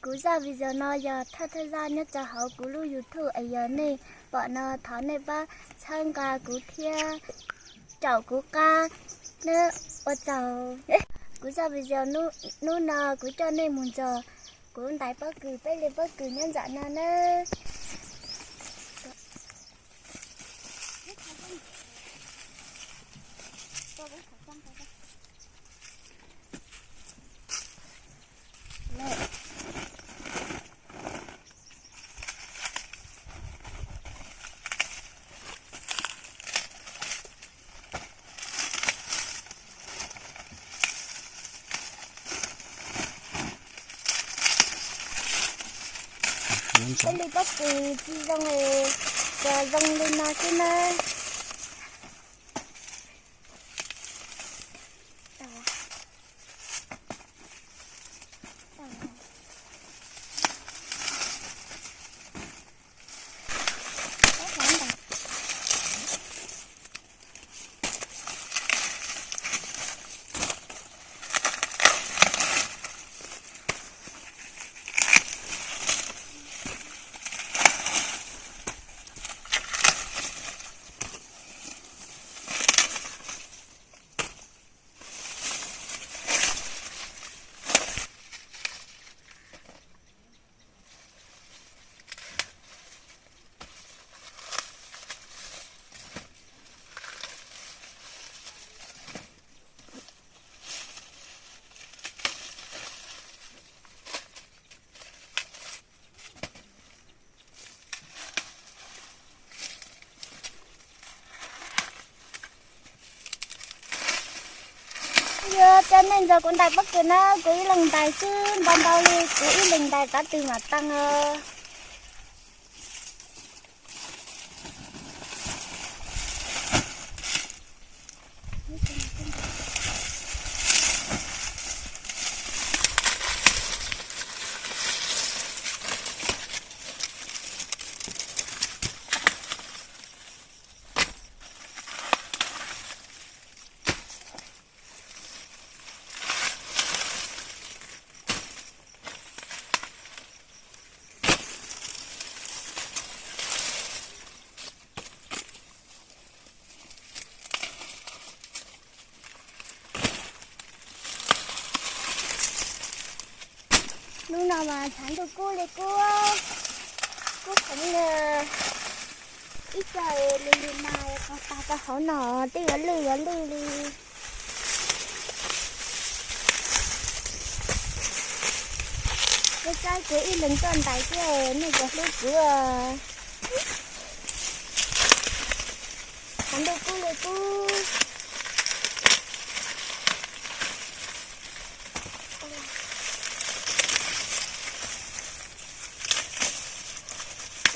Kuv zaj video no yog thawj thawj zaj nyob rau hauv kuv lub YouTube es yog nej pom no thov nej pab txhawb nqa kuv thiab caum kuv qab nawb. Ua tsaug. Kuv zaj video hnub no kuv coj nej mus ntxuag kuv ntais pob kws, peb li pob kws nyob nram no nawb. Peb li pob kws tsis zoo, cov zoo li no xwb nawb. Yog coj nej ntxuag kuv ntais pob kws na, kuv ib leeg ntais xwb ntau ntau li, kuv ib leeg ntais tab twg mam tag os. Hnub no mas tshav ntuj kub li kub, kub heev li. Ib co li li mas qos tag rau hauv no twb yuav lwj yuav lwj li. Saib saib kuv ib leeg tuaj ntais thiab nej puas hlub kuv. Tshav ntuj kub li kub.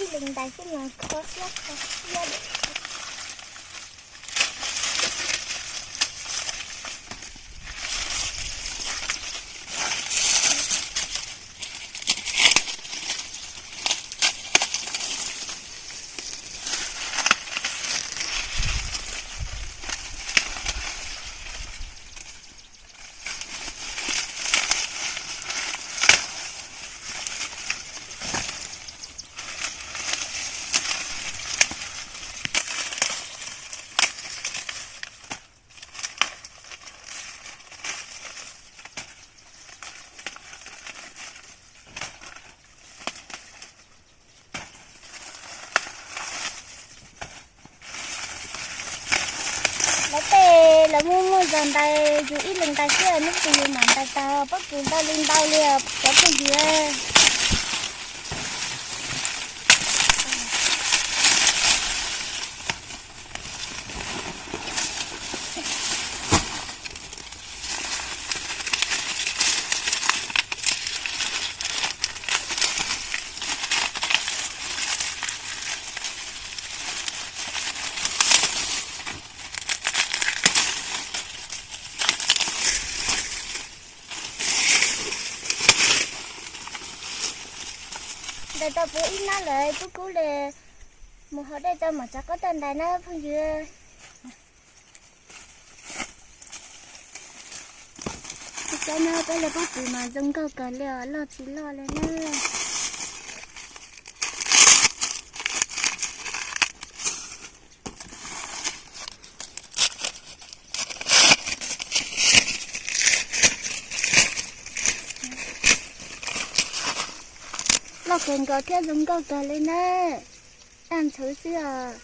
Ib leeg ntais xwb mas kho siab kho siab. Lawv tej lawv muaj muaj zog ntais, yus ib leeg ntais xwb hnub twg yus mam ntais tag, pob kws ntau li ntau li cov phooj ywg. Ntais tau puv ib hnab lawm kub kub li, mus haus dej tso mam rov qab tuaj ntais na phooj ywg. Saib nawb, peb li pob kws mas zoo nkauj kawg li os, loj tsis loj li na. Loj kawg nkaus thiab zoo nkauj kawg li na. Daj ntxhwv xwb os.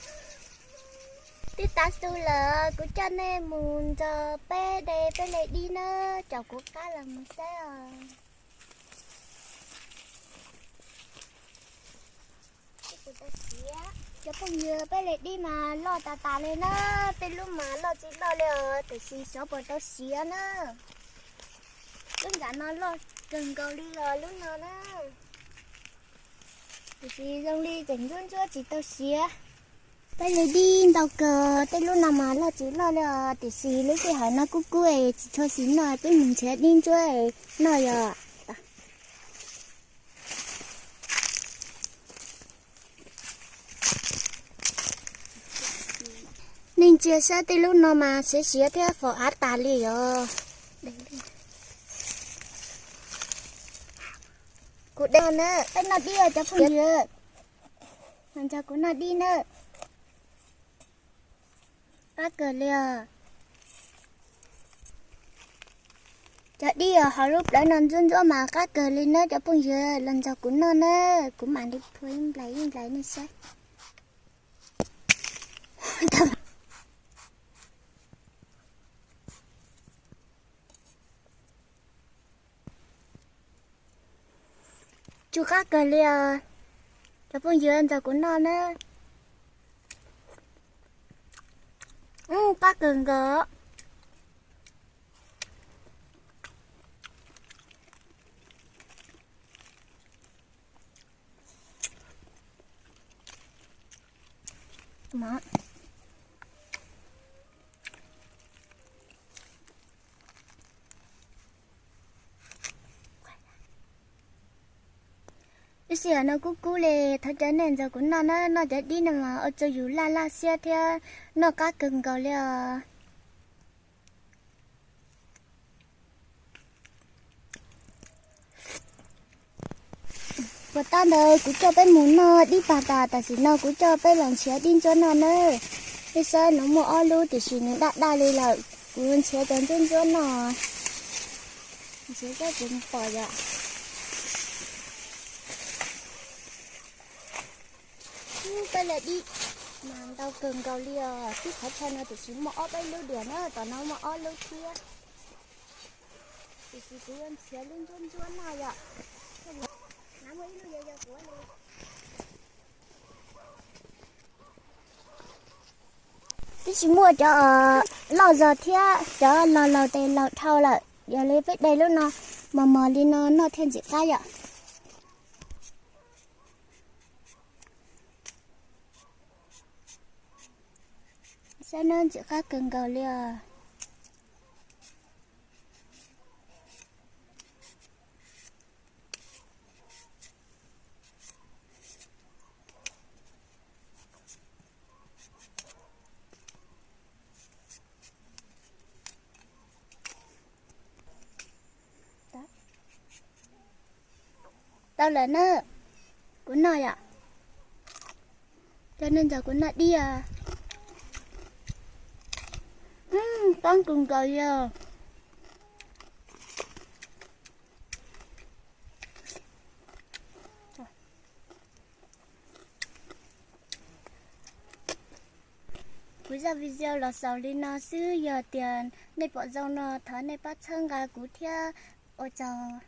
Twb tav su lawm, kuv coj nej mus nrog peb de peb li dib nawb, caum kuv qab los mus saib os. Cov phooj ywg, peb li dib mas loj tas tas li na, tej lub mas loj tsis loj li os, tiam sis xyov puas tau siav na. Lub nram no loj kawg nkaus li los lub no na, tiam sis zoo li tseem ntsuab ntsuab tsis tau siav. Peb li dib ntau kawg, tej lub no mas loj tsis loj li os, tiam sis lub sij hawm no kub kub es tsis tshua xis noj, peb mus nrhiav dib ntsuab noj yom. Nej ntsia saib tej lub no mas siav siav thiab fom av tas li yom. Kuv de na, peb noj dib os cov phooj ywg. Los nrog kuv noj dib na. Qab kawg li os. Cov dib os hauv lub plawv no ntsuab ntsuab mas qab kawg li na cov phooj ywg, los nrog kuv noj na, kuv mam li phua ib nplais ib nplais nej saib. Tsuj qab kawg li os. Cov phooj ywg nrog kuv noj na. Qab kawg nkaus. Lub sij hawm no kub kub li, thov caw nej nrog kuv noj na, noj cov dib no mas ua rau yus laj laj siab thiab noj qab kawg nkaus li os. Puas tab ntawd kuv coj peb mus noj dib pag tas, tam sim no kuv coj peb los nrhiav dib ntsuab noj nawb. Nej saib no muaj ob lub tiam sis nws daj daj li lawm, kuv nrhiav cov ntsuab ntsuab noj. Nrhiav saib puas pom yom. Peb li dib mas ntau kawg nkaus li os, tib qhov chaw no tiam sis muaj ob peb lub diam na, tom no muaj ob lub thiab. Tiam sis kuv yuav nrhiav lub ntsuab ntsuab noj yom. Nav muaj ib lub yog yog kuv li. Twb tsis muaj cov loj zog thiab cov laus laus tes laus dhau lawm, yog li peb de lub no mos mos li no noj thiaj ntxim qab yom. Saib nawb, ntxim qab kawg nkaus li os. Tau lawm na, kuv noj yom. Coj nej nrog kuv noj dib os. Qab kawg nkaus li os. Kuv zaj video los xaus li no xwb, yog tias nej pom zoo no thov nej pab txhawb nqa kuv thiab, ua tsaug.